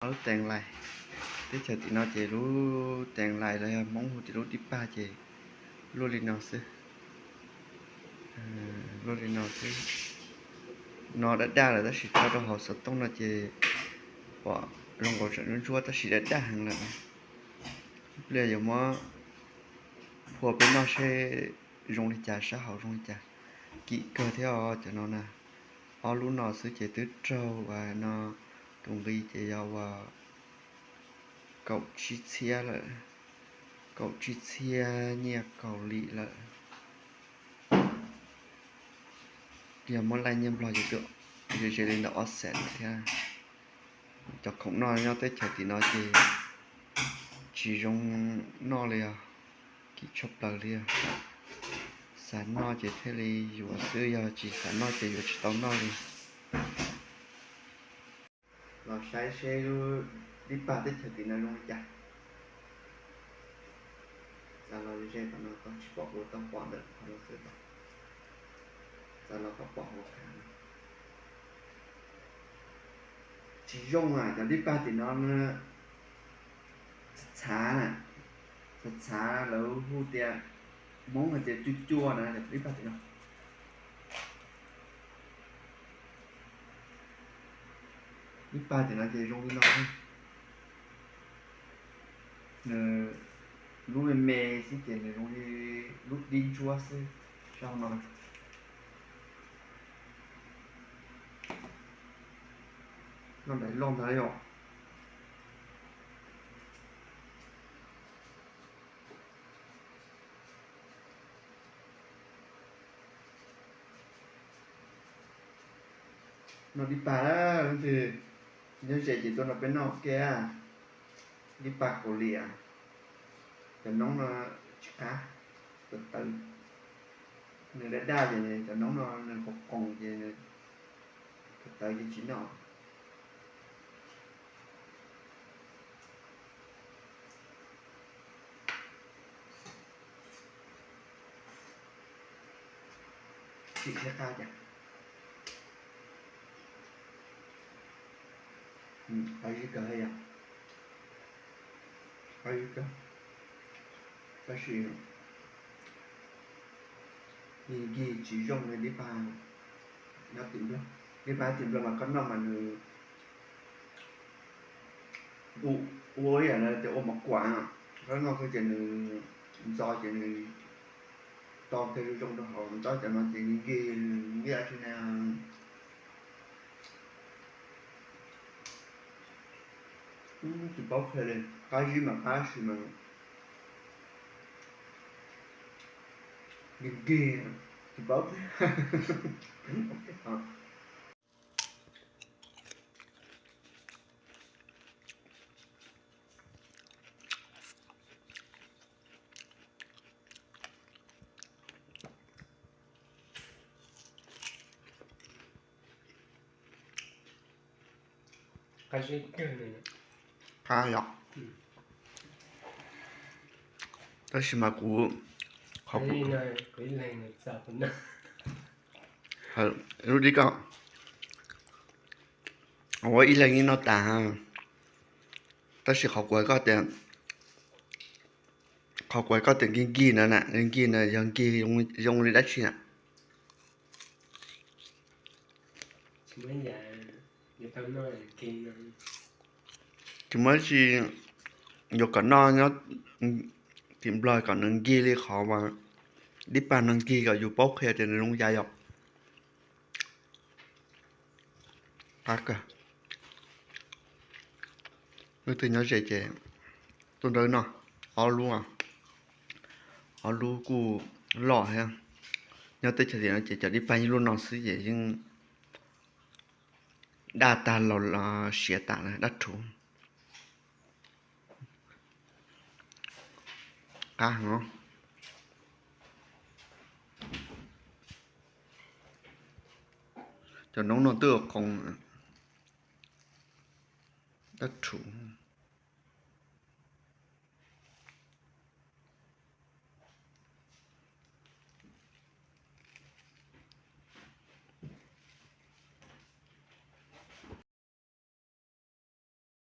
Lub tees lais, teb chaws tim no ces lub tees lais los yog Hmoob hu tias lub dib pag ces luaj li no xwb. Luaj li no xwb. No daj daj lawm tab sis tso rau hauv xov tooj no ces pom zoo nkaus tseem ntsuab ntsuab tab sis daj daj heev lawm. Ib pliag yuav muab phua peb noj seb zoo li cas, sab hauv zoo li cas. Kim kawg thiab os cov no na. Ob lub no xwb ces twb raug uas no tus nqi ces yog uas kaum tsib txhiab lawm, kaum tsib txhiab nyiaj Kaus Lim lawm. Yog muab laij nyiaj Nplog ces twb ze ze li ntawm ob xees lawm thiab. Cov khoom noj nyob teb chaws tim no ces tsis zoo noj li os, kim tshaj plaws li os. Xav noj ces thiaj li yuav xwb, yog tsis xav noj ces yuav tsis tau noj li. Los saib seb lub dib pag teb chaws tim no zoo li cas. Txav los ze qhov no tsis pom ua tau pom ntawm qhov no xwb. Txav los kom pom hauv khav. Tsis zoo a, cov dib pag tim no txhav txhav na, txhav txhav lawv hu tias, Hmoob hais tias cua cua na cov dib pag tim no. Dib pag tim no ces zoo li no. Nws lub me me xwb ces nws zoo li lub dib ntsuab xwb. Sab no, noj daim loj ntag yom. Noj dib pag, leej twg nyob ze ces tuaj nrog peb noj ua ke. Dib pag Kaus Lim, cov noob no tsis qab, tawv tawv. Nws daj daj ces cov noob no nws qoos qoos ces tawv tawv ces tsis noj. Sim sib qab cas. Qab zib kawg, qab zib kawg, tab sis nkig tsis zoo li dib pag nyob tim Nplog. Dib pag tim Nplog mas koj noj mas nws ua ib yam li tias ua mov kuam, koj noj kawg ces nws ntxo ces nws to kiag zoo zoo rau hauv, tab sis cov no ces nkig nkig tsis na. Tsis paub qhia li, qab zib mas qab sis mas nkig nkig, tsis paub qhia. Qab yom. Tab sis mas kuv, qhov, lub dib koj ua ib leeg ib noj tas, tab sis qhov kuv hais koj tias, qhov kuv hais koj tias nkig nkig ntawd na, nkig ntawd yog nkig zoo li dab tsi na? Tsis muaj dab tsi, yuav kom noj nyob tim Nplog kom nws nkig li qhov uas dib pag no nkig kom yus paub qhia tias nws zoo cas yom. Qab kawg. Leej twg nyob ze ces tuaj nrog noj. Ob lub, ob lub kuj loj thiab. Nyob teb chaws tim no ces cov dib pag ib lub no xwb ces yeej daj tag los siav tas lawm, dab rhuv. Qab heev. Cov noob no twb ua qoos, dab rhuv.